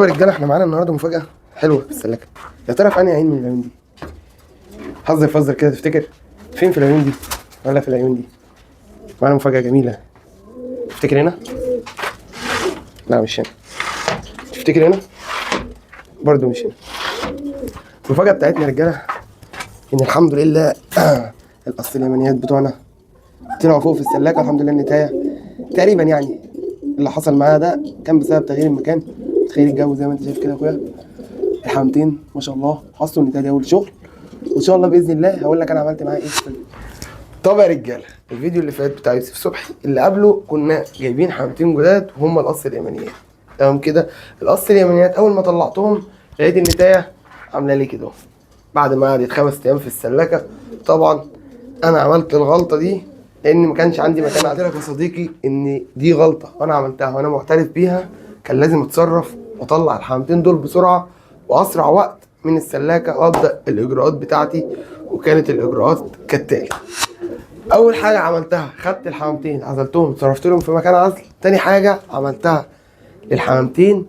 طب يا رجاله، احنا معانا النهارده مفاجاة حلوة في السلاكه. يا ترى في انهي عين من العيون دي؟ حذر فزر كده، تفتكر فين؟ في العيون دي ولا في العيون دي؟ معانا مفاجاة جميله. تفتكر هنا؟ لا مش هنا. تفتكر هنا؟ برضو مش هنا. المفاجاة بتاعتنا يا رجاله ان الحمد لله الاصل اليمنيات بتوعنا طلعوا فوق في السلاكه. الحمد لله النتايه تقريبا يعني اللي حصل معاها ده كان بسبب تغيير المكان، تغيير الجو زي ما انت شايف كده يا اخويا. الحمامتين ما شاء الله حصلوا النتايه دي اول شغل، وان شاء الله باذن الله هقول لك انا عملت معاها ايه. طب يا رجاله، الفيديو اللي فات بتاع يوسف صبحي اللي قبله كنا جايبين حمامتين جداد وهم القص اليمنيات. تمام كده. القص اليمنيات اول ما طلعتهم لقيت النتايه عامله لي كده بعد ما قعدت 5 ايام في السلاكه. طبعا انا عملت الغلطة دي لان ما كانش عندي مكان. قلت لك يا صديقي ان دي غلطه وانا عملتها وانا معترف بيها. كان لازم اتصرف واطلع الحمامتين دول بسرعة واسرع وقت من السلاكه وابدا الاجراءات بتاعتي، وكانت الاجراءات كالتالي. اول حاجة عملتها خدت الحمامتين عزلتهم، صرفت لهم في مكان عزل. تاني حاجة عملتها للحمامتين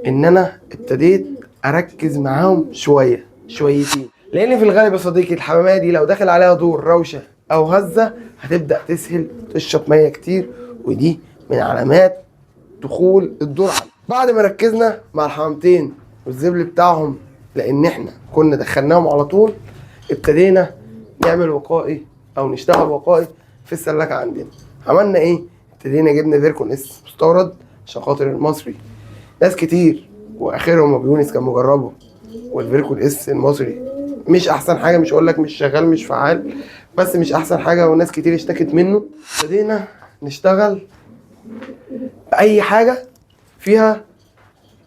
ان انا ابتديت اركز معاهم شوية شويتين، لان في الغالب يا صديقي الحماميه دي لو دخل عليها دور روشه او هزه هتبدا تسهل تشرب مية كتير، ودي من علامات دخول الدور عليها. بعد ما ركزنا مع الحمامتين والزبل بتاعهم لان احنا كنا دخلناهم على طول، ابتدينا نعمل وقائي او نشتغل وقائي في السلاكه عندنا. عملنا ايه؟ ابتدينا جبنا فيركون اس مستورد عشان خاطر المصري ناس كتير واخرهم ابو يونس كان مجربه، والفيركون اس المصري مش احسن حاجة، مش اقول لك مش شغال مش فعال، بس مش احسن حاجة وناس كتير اشتكت منه. ابتدينا نشتغل باي حاجة فيها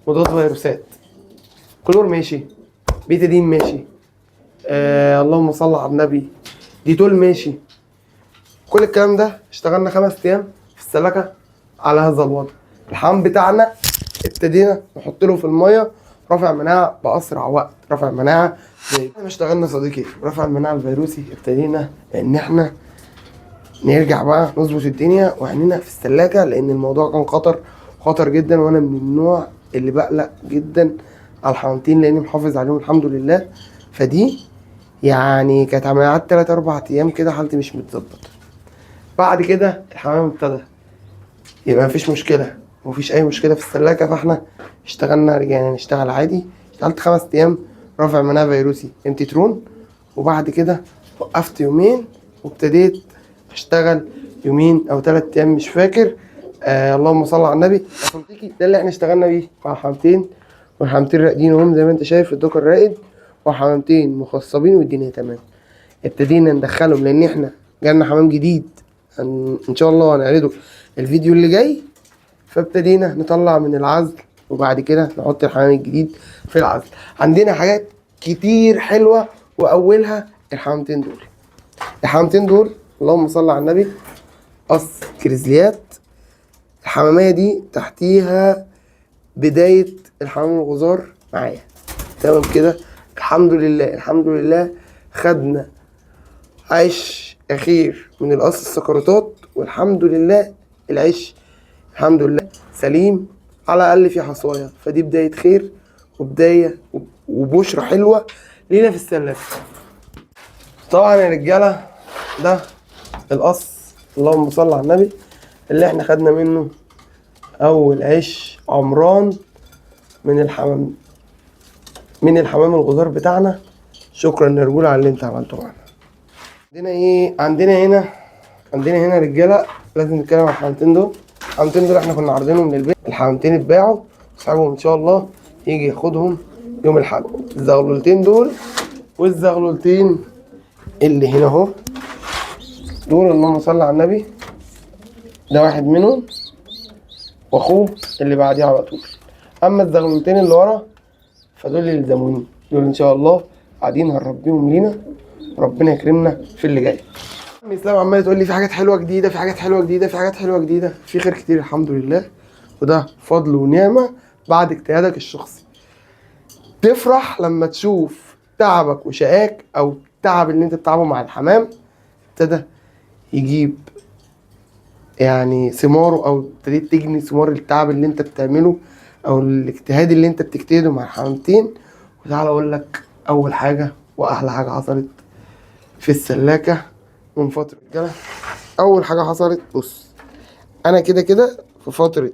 مضاد فيروسات، كلور ماشي، بيتادين ماشي، اللهم صل على النبي، ديتول ماشي. كل الكلام ده اشتغلنا 5 ايام في السلاكه على هذا الوضع. الحمام بتاعنا ابتدينا نحط له في المية رافع مناعة باسرع وقت، رافع مناعة زي ما اشتغلنا صديقي رفع المناعة الفيروسي. ابتدينا ان احنا نرجع بقى نظبط الدنيا وعينينا في السلاكه، لان الموضوع كان خطر خطر جدا، وانا من النوع اللي بقلق جدا على الحمامتين لاني محافظ عليهم الحمد لله. فدي يعني كانت عمليات 3 4 ايام كده حالتي مش متظبطه. بعد كده الحمام ابتدى يبقى مفيش مشكلة، مفيش اي مشكلة في السلاكه، فاحنا اشتغلنا رجعنا نشتغل عادي. اشتغلت 5 ايام رافع مناعة فيروسي امتترون، وبعد كده وقفت يومين وابتديت اشتغل يومين او 3 ايام مش فاكر. اللهم صل على النبي. يا صديقي ده اللي احنا اشتغلنا بيه مع حمامتين، والحمامتين راقدين اهم زي ما انت شايف، الدكر راقد وحمامتين مخصبين والدنيا تمام. ابتدينا ندخلهم لان احنا جالنا حمام جديد ان شاء الله هنعرضه الفيديو اللي جاي، فابتدينا نطلع من العزل وبعد كده نحط الحمام الجديد في العزل. عندنا حاجات كتير حلوة واولها الحمامتين دول. الحمامتين دول اللهم صل على النبي قص كريزليات. الحمامية دي تحتيها بداية الحمام الغزار معايا تمام كده الحمد لله. الحمد لله خدنا عيش اخير من القص السكرتات، والحمد لله العيش الحمد لله سليم، على الاقل في حصايه. فدي بداية خير وبداية وبشرة حلوة لينا في السلاكه. طبعا يا رجاله ده القص اللهم صل على النبي اللي احنا خدنا منه اول عيش عمران من الحمام الغزار بتاعنا. شكرا يا رجوله على اللي انت عملته معانا. عندنا ايه؟ عندنا هنا رجاله لازم نتكلم عن الحمامتين دول. الحمامتين دول احنا كنا عارضينهم للبيع، الحمامتين اتباعوا، صاحبهم ان شاء الله يجي ياخدهم يوم الاحد. الزغلولتين دول والزغلولتين اللي هنا اهو دول اللهم صل على النبي، ده واحد منهم واخوه اللي بعديه على طول. اما الزغلولتين اللي ورا فدول اللي يلزموني، دول ان شاء الله قاعدين هنربيهم لينا، ربنا يكرمنا في اللي جاي. عم اسلام عمال تقول لي في حاجات حلوة جديدة، في حاجات حلوة جديدة، في حاجات حلوة جديدة، في خير كتير الحمد لله، وده فضل ونعمه بعد اجتهادك الشخصي. تفرح لما تشوف تعبك وشقاك او التعب اللي انت بتعبه مع الحمام ابتدى يجيب يعني ثماره، او ابتديت تجني ثمار التعب اللي انت بتعمله او الاجتهاد اللي انت بتجتهده مع الحمامتين. وتعالى اقول لك اول حاجة واحلى حاجة حصلت في السلاكه من فترة. رجاله، اول حاجة حصلت، بص انا كده كده في فترة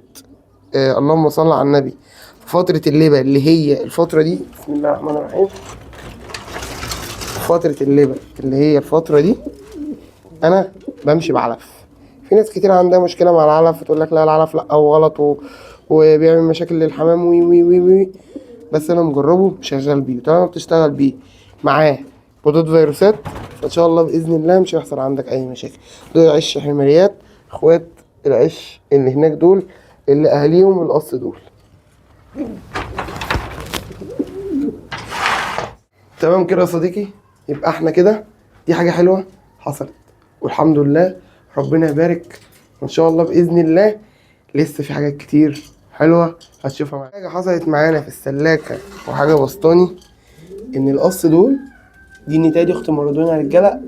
اللهم صل على النبي، في فترة اللبه اللي هي الفترة دي، بسم الله الرحمن الرحيم، فترة اللبه اللي هي الفترة دي انا بمشي بعلف. في ناس كتير عندها مشكلة مع العلف وتقول لك لا العلف لا هو غلط وبيعمل مشاكل للحمام وي وي وي وي، بس انا مجربه شغال بيه، وطالما بتشتغل بيه معاه مضاد فيروسات فان شاء الله باذن الله مش هيحصل عندك اي مشاكل. دول عش حماريات، اخوات العش اللي هناك دول اللي اهاليهم القص دول. تمام كده يا صديقي؟ يبقى احنا كده دي حاجة حلوة حصلت والحمد لله، ربنا يبارك، وان شاء الله باذن الله لسه في حاجات كتير حلوة هتشوفها معانا. حاجة حصلت معانا في السلاكه وحاجه بسطاني، ان القص دول دي النتايه دي اخت مارادونا يا رجاله،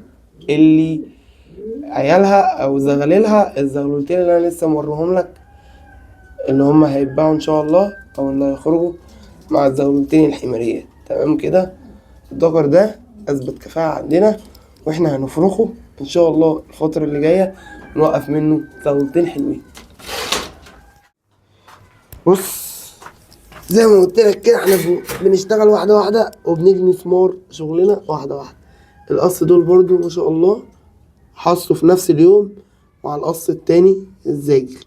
اللي عيالها او زغللها الزغلولتين اللي انا لسه موريهم لك اللي هم هيتباعوا ان شاء الله او اللي هيخرجوا مع الزغلولتين الحماريات. تمام كده؟ الدكر ده اثبت كفاءة عندنا واحنا هنفرخه ان شاء الله الفترة اللي جاية، نوقف منه زغلولتين حلوين. بص زي ما قلت لك كده احنا بنشتغل واحدة واحدة وبنجني ثمار شغلنا واحدة واحدة. القص دول برضو ما شاء الله حصوا في نفس اليوم مع القص التاني الزاجل.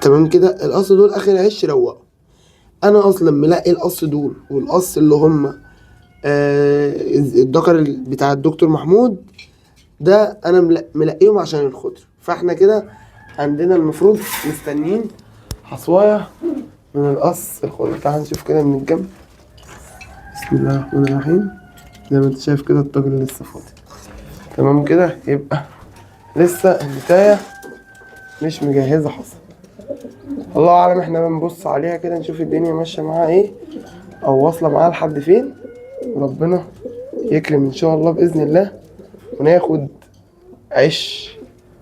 تمام كده؟ القص دول اخر عش روقوا. انا اصلا ملاقي القص دول والقص اللي هم الدكر بتاع الدكتور محمود ده انا ملاقيهم عشان الخضر. فاحنا كده عندنا المفروض مستنيين حصوايه من القص الخضر. تعال نشوف كده من الجنب. بسم الله الرحمن الرحيم. زي ما انت شايف كده الطاجن لسه فاضي. تمام كده؟ يبقى لسه النتايه مش مجهزة حصى، الله اعلم. احنا بنبص عليها كده نشوف الدنيا ماشية معاها ايه او واصله معاها لحد فين، وربنا يكرم ان شاء الله باذن الله وناخد عيش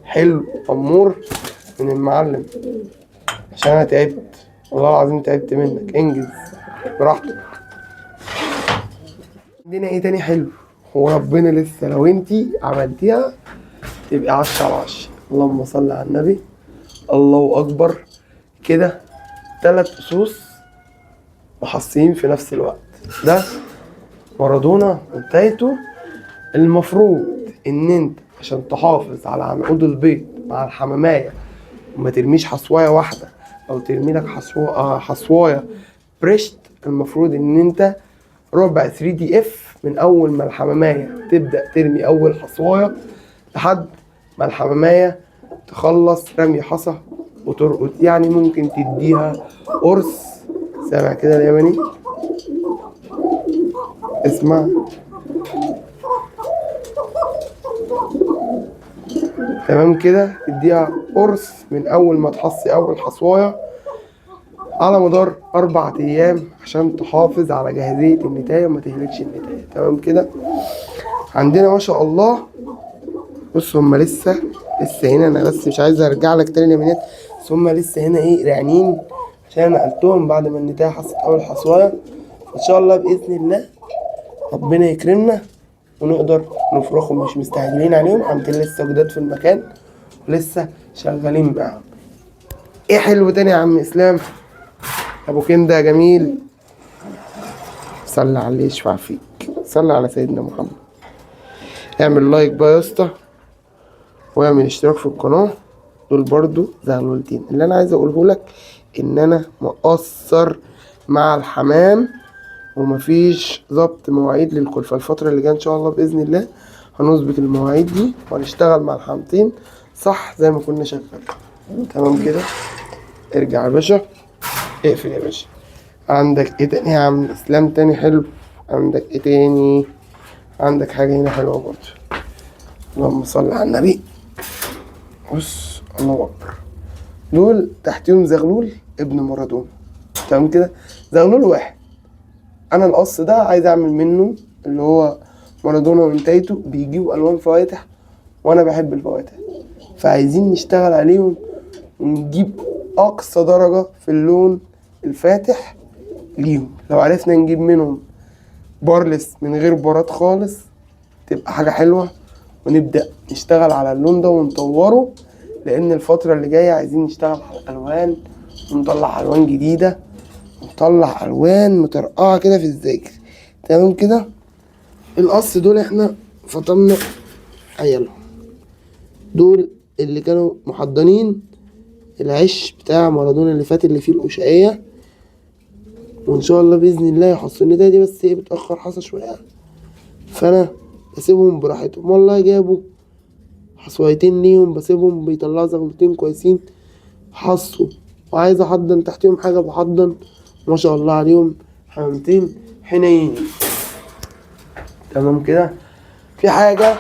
حلو امور من المعلم، عشان انا تعبت والله العظيم تعبت منك. انجز براحتك. عندنا ايه تاني حلو؟ وربنا لسه لو انتي عملتيها تبقي 10 على 10. اللهم صل على النبي، الله اكبر. كده 3 قصوص محصيين في نفس الوقت. ده مارادونا وانتهيته. المفروض ان انت عشان تحافظ على عنقود البيض مع الحمامية وما ترميش حصواية واحدة او ترمي لك حصواية بريشت، المفروض ان انت ربع 3 دي اف من اول ما الحمامية تبدأ ترمي اول حصواية لحد ما الحمامية تخلص رمي حصى وترقد. يعني ممكن تديها قرص. سامع كده اليمني؟ اسمع. تمام كده؟ تديها قرص من اول ما تحصي اول حصوايه على مدار 4 ايام عشان تحافظ على جاهزية النتايه وما تهلكش النتايه. تمام كده؟ عندنا ما شاء الله، بص هما لسه هنا. انا بس مش عايز ارجع لك تاني اليمينات، بس هما لسه هنا ايه رعنين عشان انا نقلتهم بعد ما النتايه حصت اول حصوايه. ان شاء الله باذن الله ربنا يكرمنا ونقدر نفرخهم، مش مستعجلين عليهم، عاملين لسه جداد في المكان ولسه شغالين معاهم. ايه حلو تاني يا عم اسلام ابو كنده يا جميل؟ صلي على اللي يشفع فيك، صلي على سيدنا محمد. اعمل لايك بقى يا اسطى واعمل اشتراك في القناة. دول برضو زغلولتين. اللي انا عايز اقوله لك ان انا مقصر مع الحمام ومفيش ظبط مواعيد للكل، فالفترة اللي جاية ان شاء الله بإذن الله هنظبط المواعيد دي وهنشتغل مع الحمامتين صح زي ما كنا شغالين. تمام كده؟ ارجع يا باشا، اقفل يا باشا. عندك ايه تاني يا عم اسلام؟ تاني حلو. عندك ايه تاني؟ عندك حاجة هنا حلوة برضه. اللهم صل على النبي. بص الله اكبر، دول تحتيهم زغلول ابن مارادونا. تمام كده؟ زغلول واحد. انا القص ده عايز اعمل منه اللي هو مارادونا وانتايته، بيجيبوا الوان فواتح وانا بحب الفواتح، فعايزين نشتغل عليهم ونجيب اقصى درجة في اللون الفاتح ليهم. لو عرفنا نجيب منهم بارلس من غير بارات خالص تبقى حاجة حلوة، ونبدأ نشتغل على اللون ده ونطوره، لأن الفترة اللي جاية عايزين نشتغل على الألوان ونطلع ألوان جديدة، ونطلع ألوان مترقعة كده في الذاكر. تمام كده. القص دول احنا فطمنا عيالهم، دول اللي كانوا محضنين العش بتاع مارادونا اللي فات اللي فيه القشقية، وان شاء الله باذن الله يحصلوا النتاية دي، بس ايه بتاخر حصى شوية، فانا بسيبهم براحتهم. والله جابوا حصويتين ليهم بسيبهم بيطلعوا زغلتين كويسين حصوا، وعايز احضن تحتهم حاجة بحضن، ما شاء الله عليهم حمامتين حنينين. تمام كده. في حاجة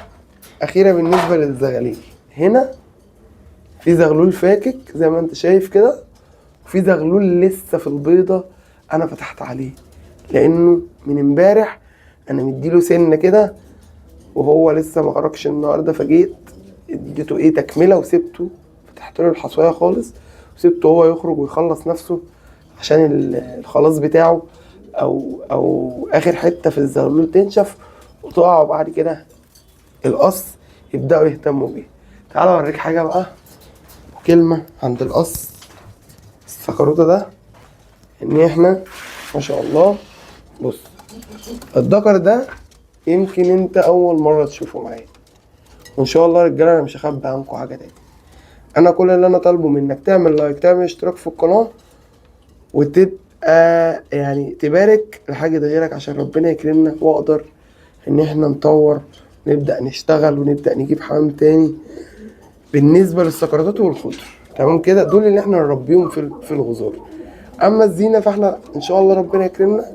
اخيرة بالنسبة للزغاليل، هنا في زغلول فاكك زي ما انت شايف كده، وفي زغلول لسه في البيضة انا فتحت عليه، لانه من امبارح انا مديله سنة كده وهو لسه ما خرجش النهارده، فجيت اديته ايه تكمله وسبته، فتحت له الحصايه خالص وسبته هو يخرج ويخلص نفسه عشان الخلاص بتاعه او اخر حتة في الزغلول تنشف وتقع، وبعد كده القص يبداوا يهتموا بيه. تعالى اوريك حاجة بقى، كلمة عند القص السكروته ده، ان احنا ما شاء الله بص الذكر ده يمكن انت اول مرة تشوفه معايا، وان شاء الله يا رجاله انا مش هخبي عنكم حاجة تاني. انا كل اللي انا طالبه منك تعمل لايك، تعمل اشتراك في القناة، وتبقى يعني تبارك لحاجة غيرك عشان ربنا يكرمنا واقدر ان احنا نطور، نبدا نشتغل ونبدا نجيب حمام تاني بالنسبة للسكراتات والخضر. تمام كده، دول اللي احنا نربيهم في الغزار. اما الزينة فاحنا ان شاء الله ربنا يكرمنا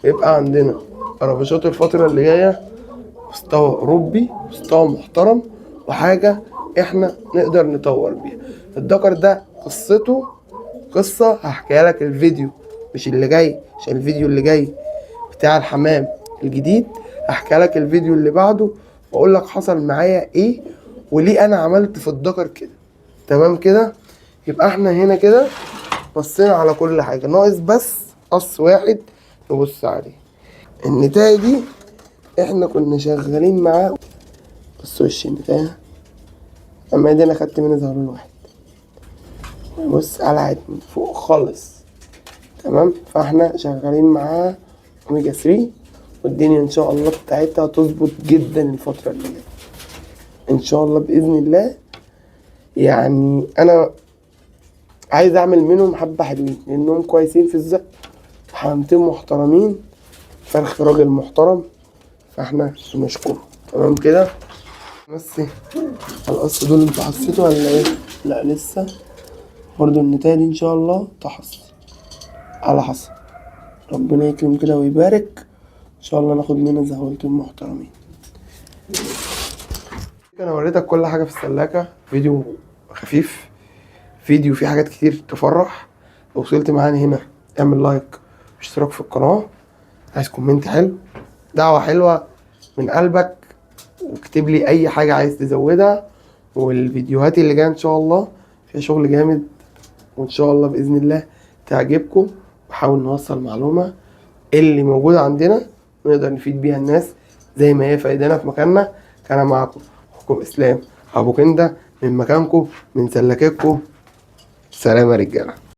يبقى عندنا قربشات الفترة اللي جاية مستوى اوروبي، مستوى محترم، وحاجه احنا نقدر نطور بيها. الدكر ده قصته قصة هحكيها لك الفيديو مش اللي جاي، عشان الفيديو اللي جاي بتاع الحمام الجديد هحكي لك الفيديو اللي بعده واقول لك حصل معايا ايه وليه انا عملت في الدكر كده. تمام كده، يبقى احنا هنا كده بصينا على كل حاجة، ناقص بس قص واحد نبص عليه. النتاية دي احنا كنا شغالين معاه، بص وش النتاية، اما دي انا خدت منها زغلول واحد، بص قلعت من فوق خالص. تمام، فاحنا شغالين معاه اوميجا 3، والدنيا ان شاء الله بتاعتها تظبط جدا الفترة اللي جاية ان شاء الله باذن الله. يعني انا عايز اعمل منهم حبة حلوين لانهم كويسين في الزق، حمامتين محترمين، فرخ راجل محترم، فاحنا بنشكره. تمام كده. بس القص دول انتوا حسيتوا ولا ايه؟ لا لسه برضو النتاية دي ان شاء الله تحص على حصى، ربنا يكرم كده ويبارك ان شاء الله، ناخد منها زهوتين محترمين. انا وريتك كل حاجة في السلاكه، فيديو خفيف، فيديو فيه حاجات كتير تفرح. لو وصلت معانا هنا اعمل like واشتراك في القناة، عايز comment حلو، دعوه حلوة من قلبك، واكتب لي اي حاجة عايز تزودها. والفيديوهات اللي جاية ان شاء الله فيها شغل جامد، وان شاء الله باذن الله تعجبكم. وحاول نوصل معلومة اللي موجودة عندنا نقدر نفيد بيها الناس زي ما هي فايدانا في مكاننا. كان معاكم اخوكم اسلام ابو كنده من مكانكم من سلكتكم. سلام يا رجاله.